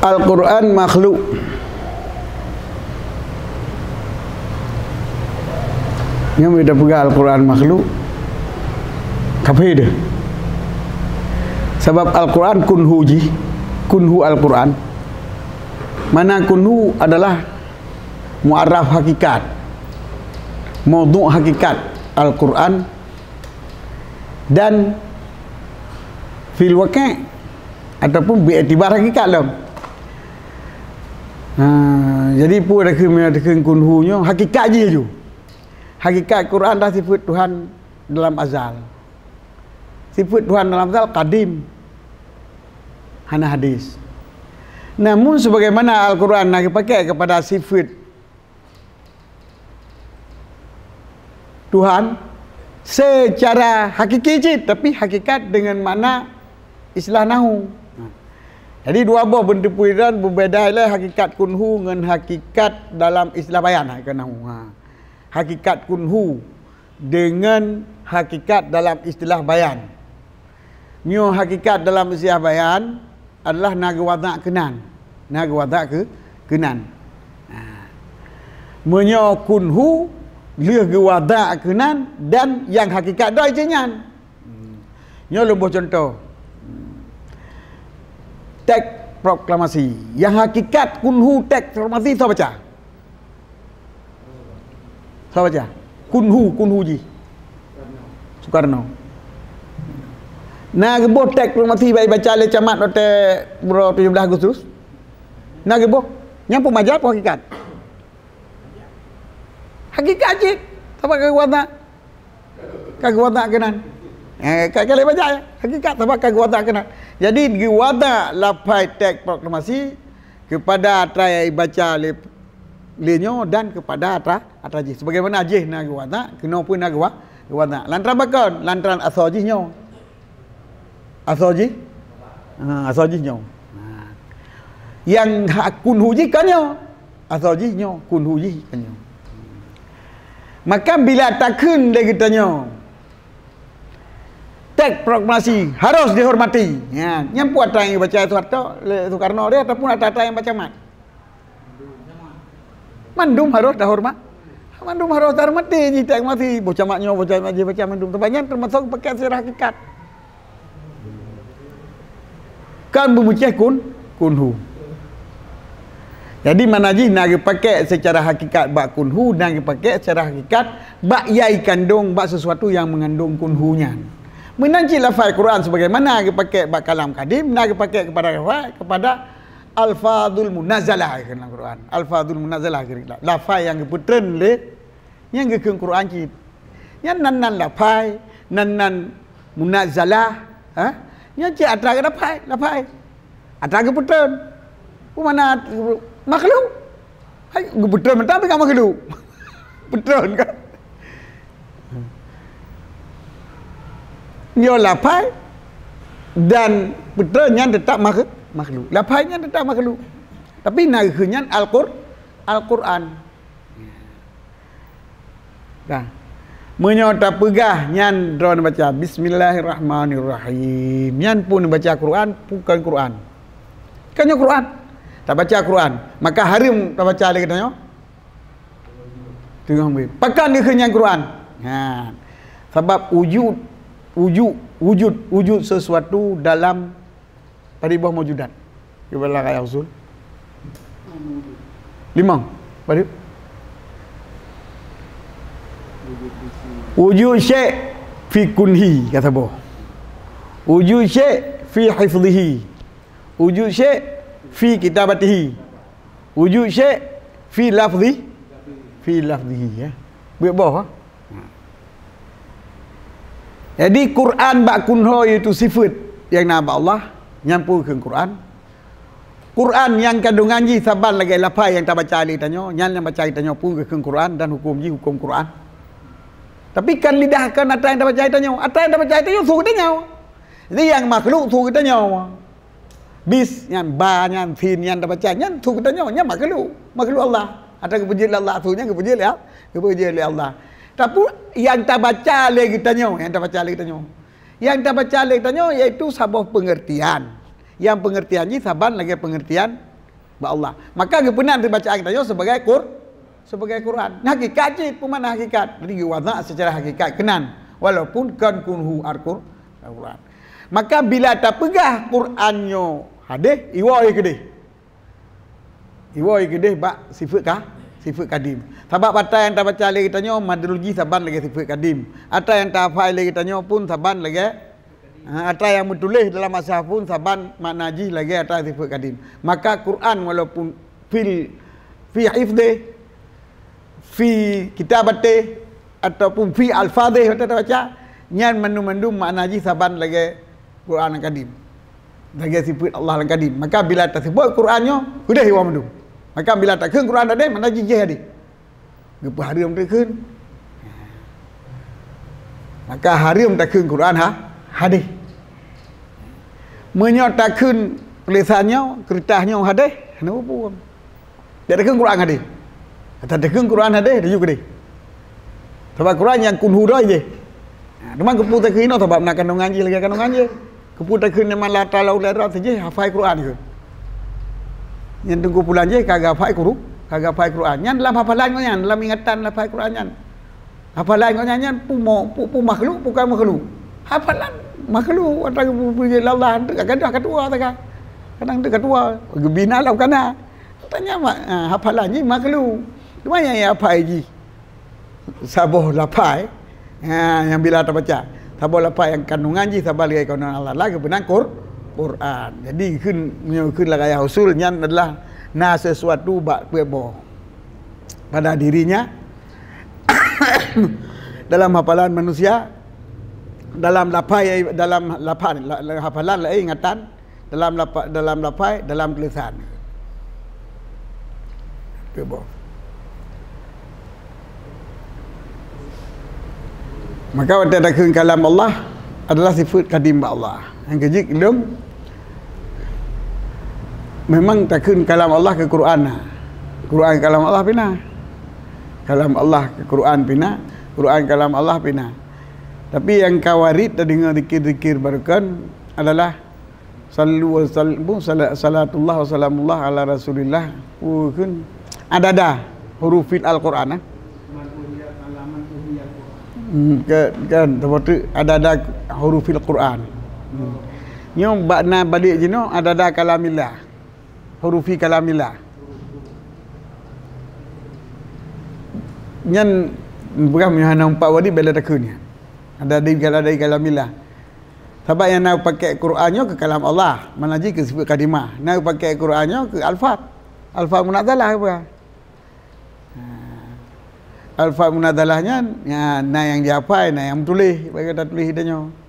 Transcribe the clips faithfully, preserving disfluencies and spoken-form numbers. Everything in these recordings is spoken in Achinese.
Al-Quran makhluk. Nyang beda peugah Al-Quran makhluk, kafé deh. Sabab Al-Quran kunhu jih, kunhu Al-Quran. Mana kunhu adalah muaraf hakikat, maudhu' hakikat Al-Quran, dan fil waqi' ataupun bi iktibar hakikat lom. Ha, jadi peue takheun, meunyoe takheun kunhu nyoe hakikat jih laju. Hakikat Quran dah sifeuet Tuhan dalam azal. Sifeuet Tuhan dalam azal kadim, hana hadis. Namun sebagaimana Al-Quran na geupakai kepada sifeuet Tuhan secara hakiki cit, tapi hakikat dengan makna istilah nahu. Jadi dua boh beunteupui dan beubeda lé hakikat kunhu ngon hakikat dalam istilah bayan, hakikat nahu. Ha. Hakikat kunhu dengan hakikat dalam istilah bayan. Nyoe hakikat dalam istilah bayan adalah na geuwadak keunan. Na geuwadak keu-, keunan. Ha. Meunyoe kunhu lheueh geuwadak keunan dan nyang hakikat doi cit nyan. Hmm. Nyoe lôn boh cuntoh. Teks proklamasi. Nyang hakikat kunhu teks proklamasi soe baca? Soe baca? Kunhu, kunhu jih. Soekarno. Na geuboh teks proklamasi bak baca lé camat watée uroe tujoh belas Agustus? Na geuboh. Nyang peue maja peue hakikat? Hakikat cit. Sabab ka geuwadak. Ka geuwadak keunan. Eh, ka, ka lé baca, ya. Hakikat sabab ka geuwadak keunan. Jadi geuwadak lafai teks proklamasi kepada atra nyang baca lé, lé nyoe dan kepada atra, atra jih. Sebagaimana jih na geuwadak, keunoe pun na geuwa-, geuwadak. Lantaran pakon? Lantaran asoe jih nyoe. Asoe jih? Ha, asoe jih nyoe. Ha. Nyang ha-, kunhu jih ka nyoe. Asoe jih nyoe, kunhu jih ka nyoe. Maka bila takheun lé geutanyoe, teks proklamasi harus dihormati. Ya, nyan peue atra nyang baca Soeharto, lé Soekarno dia ataupun atra-atra nyang baca mat? Mandum harus tahorma-, mandum harus tahormati jih teks proklamasi. Boh camat nyoe, boh camat jih baca mandum. Sebab nyan teumasok pakai secara hakikat. Kan beumuceh kun, kunhu. Jadi mana jih na geupakai secara hakikat bak kunhu, na geupakai secara hakikat bak yai kandong, bak sesuatu yang mengandung kunhu nyan. Meunan cit lafai Quran sebagaimana geupakai bak kalam kadim, na geupakai kepada lafai, kepada alfazul munazzalah dalam Quran. Alfazul munazzalah, lafai nyang geupeutreun lé, nyang geukheun Quran cit. Nyan nan, nan lafai, nan, nan munazzalah, ha? Nyan cit atra geudapat, lafai. Atra geupeutreun. Peue makna makhluk? Hai, geupeutreun mantong tapi ka makhluk. Peutreun kan? Nyoe lafai dan peutreun nyan teutap makh-, makhluk. Lafai nyan teutap makhluk. Tapi na geukheun nyan Al-Qur-, Al-Quran. Dah. Meunyoe tapeugah nyan droe neubaca, "Bismillahirrahmanirrahim." Nyan peue neubaca Quran, bukan Quran. Kan nyoe Quran. Tabaca Quran. Maka hareuem tabaca lé geutanyoe. Teungoh meuet. Pakon geukheun nyan Quran? Ha. Sabab wujud, wujud, wujud, wujud sesuatu dalam Padum boh maujudat? Keubalagha ya usul. Limong. Padum? Wujud syai' fi kunhi, ka saboh. Wujud syai' fi hifzihi. Wujud syai' fi kitabatihi. Wujud syai' fi lafzi, fi lafzihi, ya. Buet boh, ha? Jadi, Quran bak kunhu iaitu sifeut nyang na bak Allah, nyan peue geukheun Quran. Quran nyang kandungan jih saban lagée lafai nyang tabaca lé tanyoe, nyan nyang baca lé tanyoe peue geukheun Quran dan huköm jih huköm Quran. Tapi kan lidah kon atra nyang tabaca lé tanyoe, atra nyang tabaca lé tanyoe su geutanyoe. Jadi, nyang makhluk su geutanyoe. Bis nyan, ba nyan, sin nyan tabaca, nyan su geutanyoe, nyan makhluk, makhluk Allah. Atra geupeujeuet lé Allah, su nyan geupeujeuet lé, geupeujeuet lé Allah. Tapi nyang tabaca lé geutanyoe, nyang tabaca lé geutanyoe. Nyang tabaca lé geutanyoe yaitu saboh peungeurtian. Nyang peungeurtian jih saban lagée peungeurtian bak Allah. Maka geupeunan bacaan geutanyoe sebagai Qur-, sebagai Quran. Nah, hakikat cit, peue makna hakikat? Jadi geuwazak secara hakikat keunan, walaupun kon kunhu Al-Qur-, Al-Quran. Maka bila tapeugah Quran nyoe hadeh, iwoe keudeh. Iwoe keudeh bak sifeuet ka, sifeuet kadim. Sabab ata nyang tabaca lé geutanyoe madlul jih saban lagée sifeuet kadim. Ata nyang tahafai lé geutanyoe pun saban lagée, ha, ata nyang meutuléh dalam mushaf pun saban makna jih lagée ata sifeuet kadim. Maka Quran walaupun fil, fi hifdih, fi kitabati ataupun fi alfadhih, watée tabaca, nyan mandum-mandum makna jih saban lagée Quran nyang kadim. Lagée sifeuet Allah nyang kadim. Maka bila taseubuet Quran nyoe, keudeh iwoe mandum. Maka bila takheun Quran hadeh, makna jih jih hadeh. Geupeuhareuem takheun. Maka hareuem takheun Quran ha, hadeh. Meunyoe takheun tulésan nyoe, keureutah nyoe hadeh, hana peue-peue. Jak takheun Quran hadeh. Ata takheun Quran hadeh, laju keudeh. Sabab Quran nyang kunhu doi jih. Ha, teuma keupeue takheun inoe sabab na kandungan jih lagée kandungan jih. Keupeue takheun nyan la talau lé droe jih hafai Quran keu. Nyan teungku pulan jih ka hafai Quru-, ka hafai Quran. Nyan dalam hafalan gobnyan, dalam ingatan hafai Quran nyan. Hafalan gobnyan nyan peue mo-, peue, peue makhluk, peue kon makhluk. Hafalan makhluk, ata geubri lé Allah, kadang ka tuha saga. Kadang ka tuha, geubina lam kana. Tanya mak, ha, hafalan jih makhluk. Teuma nyang hafai jih saboh lafai, ha, nyang bila tabaca. Saboh lafai nyang kandungan jih saban lagée kandungan Allah, lagée geupeunan Qur-, Quran. Jadi kheun, meunyoe kheun lam gaya usul nyan adalah na sesuatu bak peuet boh pada dirinya, dalam hafalan manusia, dalam lafai, dalam lafai, la-, la-, hafalan laén ingatan, dalam lapa-, dalam lafai, dalam tulésan. Cuba. Maka watée takheun kalam Allah adalah sifeuet kadim bak Allah. Nyang keujeuet lom, memang takheun kalam Allah keu Quran na. Quran kalam Allah pih na. Kalam Allah keu Quran pih na. Quran kalam Allah pih na. Tapi nyang ka waréd tadeungoe zikir-zikir barokon adalah sallu wa sal-, bu, sala-, salatullah wa salamullah ala Rasulillah. Peue kheun? Adada hurufil Al-Quran, eh? Hmm, ke-, kan, teuma tu adada hurufil Quran. Hmm. Nyoe bak na balik jinoe adada kalamillah. Hurufi kalamillah. Nyan bukan meunyoe hana umpat wadi bela takheun nyan. Adada, adada kalamillah. Sabab nyang na pakai Quran nyoe keu kalam Allah, mana jih keu sifeuet kadimah. Na pakai Quran nyoe keu alfaz. Alfaz munazzalah apa? Ha. Alfaz munazzalah nyan, nya, na nyang jihafai, na nyang meutuléh, bagi tatuléh tanyoe.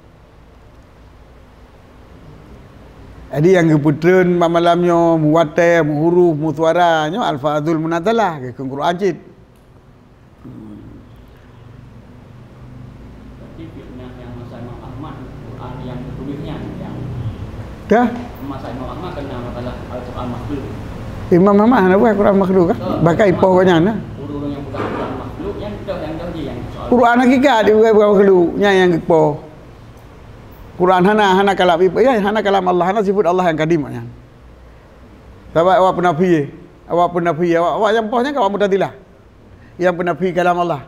Jadi nyang geupeutreun bak malam nyoe, meuwatée, meuhuruf, meusuara, nyoe alfazul munazzalah, geukheun Quran cit. Hmm. Berarti fitnah yang masa Imam Ahmad, Quran yang tertulisnya yang Dah? Masa Imam Ahmad kena masalah Al-Quran makhluk. Imam Ahmad hana buat Quran makhluk kah? Bahkan ipoh kau nyan, nah. Ureueng yang pegang Quran makhluk, yang dah, yang dah je yang soal. Quran hakikat dia bukan, bukan makhluk, nyan yang ipoh. Quran hana, hana kalam, ya, hana kalam Allah, hana sifat Allah yang kadim nyan. Sabab awak penafi, awak penafi, awak, awak yang poh nyan awak Mu'tazilah. Yang penafi kalam Allah.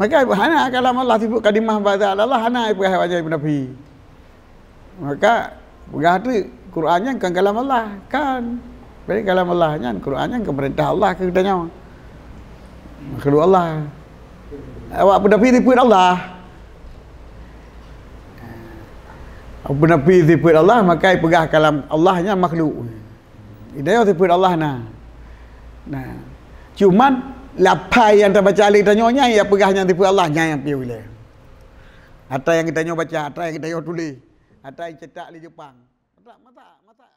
Maka hana kalam Allah sifat kadimah bak zat Allah, hana ipeugah awak nyan penafi. Maka peugah tu Quran nyan kan kalam Allah, kan. Berarti kalam Allah nyan, Quran nyan kan peurintah Allah keu geutanyoe. Makhluk Allah. Awak penafi sifat Allah. Awak penafi sifat Allah, maka ipeugah kalam Allah nyan makhluk. Itanyoe sifat Allah na. Nah. Cuman lafai nyang tabaca lé tanyoe nyan, nyang peugah nyan sifat Allah, nyan nyang piôh ilée. Ata nyang geutanyoe baca, ata nyang geutanyoe tuléh, ata nyang cetak lé Jepang. Masak, masak, masak.